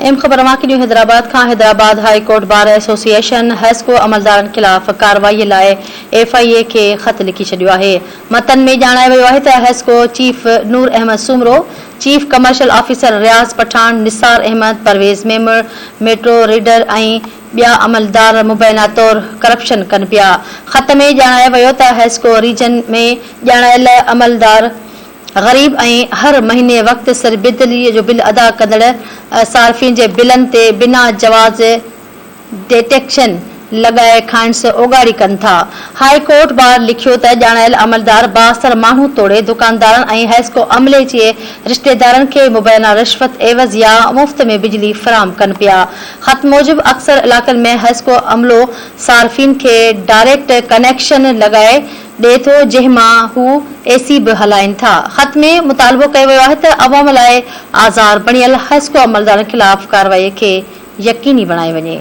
اهم خبر اوهان کي ڏيون حيدرآباد کان، Hyderabad high court bar association HESCO عملدارن خلاف ڪارروائي لاء ايف I اي کي خط لکي ڇڏيو آهي. متن ۾ ڄاڻايو ويو آهي ته HESCO chief Noor Ahmed Soomro, chief commercial officer Riaz Pathan, Nisar Ahmed, Parvez Memon, meter reader ۽ ٻيا عملدار مبينا طور ڪرپشن ڪن پيا. خط ۾ ڄاڻايو ويو ته حيسڪو ريجن ۾ ڄاڻايل عملدار غريب ۽ هر مهيني وقت سر بجلي جو بل ادا ڪندڙ صارفين جي بلن تي بنا جواز ڊيٽيڪشن لڳائي کانئس اوڳاڙي ڪن ٿا. هاء ڪورٽ بار لکيو ته ڄاڻايل عملدار بااثر ماڻهو توڙي دڪاندارن ۽ حيسڪو عملي جي رشتيدارن کي مبينا رشوت عيوض يا مفت ۾ بجلي فراهم ڪن پيا. خط موجب اڪثر علائقن ۾ حيسڪو عملو صارفين کي ڊائريڪٽ ڪنيڪشن لڳائي ڏئي ٿو جنهن مان هو اي سي به هلائين ٿا. خط ۾ مطالبو ڪيو ويو آهي ته عوام لاء آزار بڻيل حيسڪو عملدارن خلاف ڪارروائي کي يقيني بڻايو وڃي.